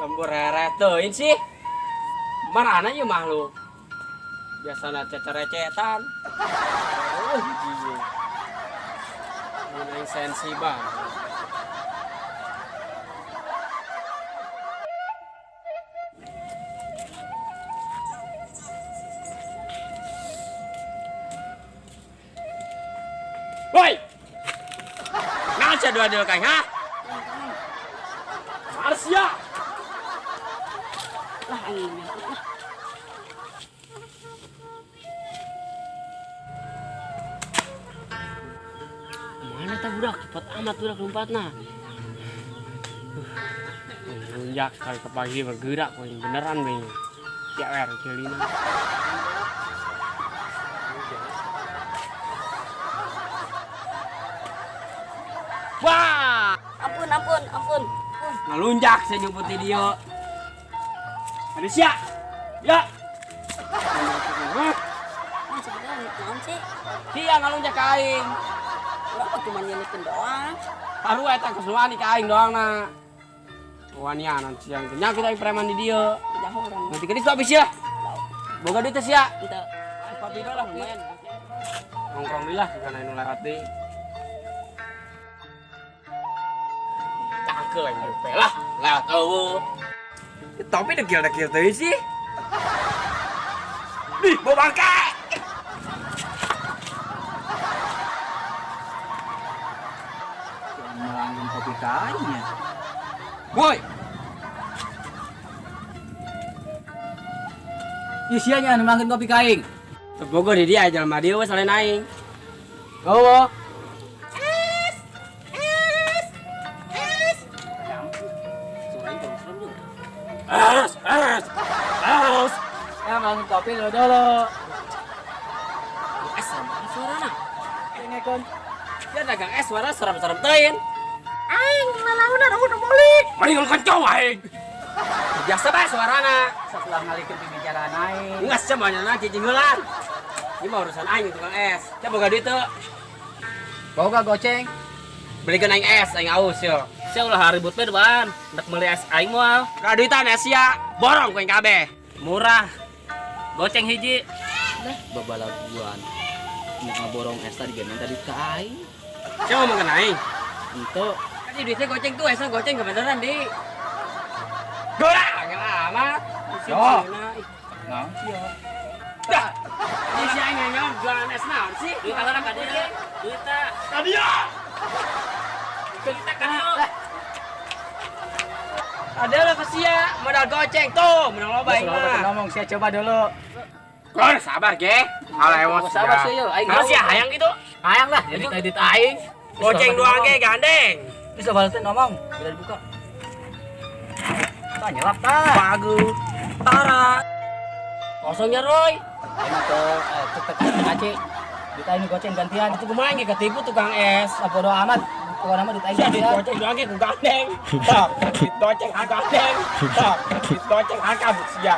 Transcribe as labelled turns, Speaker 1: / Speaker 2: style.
Speaker 1: Lembur reret teuing sih. Marana ieu makhluk. Biasana cecerecetan. Oh, hiji ye. Mun aing sensi banget. Woi! Naon sia dua-dua kaing, ha? Marsia!
Speaker 2: Lah aing nyangkut lah.
Speaker 1: Mana tah budak? Cepat amat budak lompatna. Lunjak sekali ke pagi bergerak we beneran we. Ya wer celina. Wah,
Speaker 2: Ampun, ampun, ampun.
Speaker 1: ngelunjak saya nyumput di dia. Ada sia. Ya. Hah?
Speaker 2: Nah, sebenarnya naon sih?
Speaker 1: Sia ngalunjak ka aing.
Speaker 2: Urang mah cuma nyelikin doang.
Speaker 1: Taruh eta keseluan ka aing doang na. Wanian siang kenyang kita preman di dia.
Speaker 2: Jauh urang.
Speaker 1: Nanti kedis habis ya. Boga duit sia.
Speaker 2: Henteu.
Speaker 1: Papi lah lumayan. Nongkrong di lah bukan anu lewat deh. Cangkel yang lupa lah. Lewat eueuh. Tapi dekil-dekil teuing sih. Ih, bawa bangke.
Speaker 3: Melangin kopi kayaknya.
Speaker 1: Woi,
Speaker 3: Ih, sia nya anu melangin kopi kaing.
Speaker 1: Bogo di dia jelema dia we salain aing. Gowo. Es, es, es.
Speaker 3: Ya melangin kopi dulu dulu.
Speaker 1: Es serem banget suarana.
Speaker 3: Ini kon.
Speaker 1: Dia dagang es suara serem-serem teuing. Aing lalaunan udah balik. Mending kenco aing. Biasa bae suarana.
Speaker 3: Setelah ngalikin pembicaraan aing.
Speaker 1: Enggak sih banyak lagi cinggulan. Ini mah urusan aing tukang es. Coba boga duit tuh.
Speaker 3: Boga goceng.
Speaker 1: Belikan aing es, aing aus yo.
Speaker 4: Sia ulah ribut we duaan. Nek meuli es aing moal.
Speaker 1: Gak duitan es ya. Borong ku aing kabeh.
Speaker 4: Murah. Goceng hiji.
Speaker 3: Lah, babalaguan. Mau ngaborong es tadi gemen tadi ka aing.
Speaker 1: Siapa ngomong ke aing?
Speaker 3: Ento.
Speaker 1: Kan duitnya goceng tuh, esnya goceng kebenaran di. Gorak, amat.
Speaker 3: Yo. Naon sih yo?
Speaker 1: Dah. Ini si aing nyaon jualan es naon sih?
Speaker 4: Duit ka ka dieu. Duit ta.
Speaker 1: Ka dieu.
Speaker 4: Duit ta ka dieu.
Speaker 1: Ada lah ke sia, modal goceng tuh, menang loba aing mah.
Speaker 3: Ngomong sia coba dulu.
Speaker 1: Kor sabar ge. Alah emosi.
Speaker 4: Sabar sih yo, aing
Speaker 1: Nah, sia hayang gitu.
Speaker 3: Hayang lah, jadi tadi aing.
Speaker 1: Goceng doang ge gandeng.
Speaker 3: Bisa balesin ngomong, bila dibuka. Tah nyelap tah.
Speaker 1: Bagus. Tara. Kosongnya Roy.
Speaker 3: Enak tuh, tek aci. Duit aing goceng gantian.
Speaker 1: Itu kumaha ge ketipu tukang es.
Speaker 3: Ah, bodo amat. Pokoknya mah duit aing
Speaker 1: Sia duit
Speaker 3: gantian.
Speaker 1: goceng doang ge ku gandeng. Tah, duit goceng ku gandeng. Tah, duit goceng akab sia.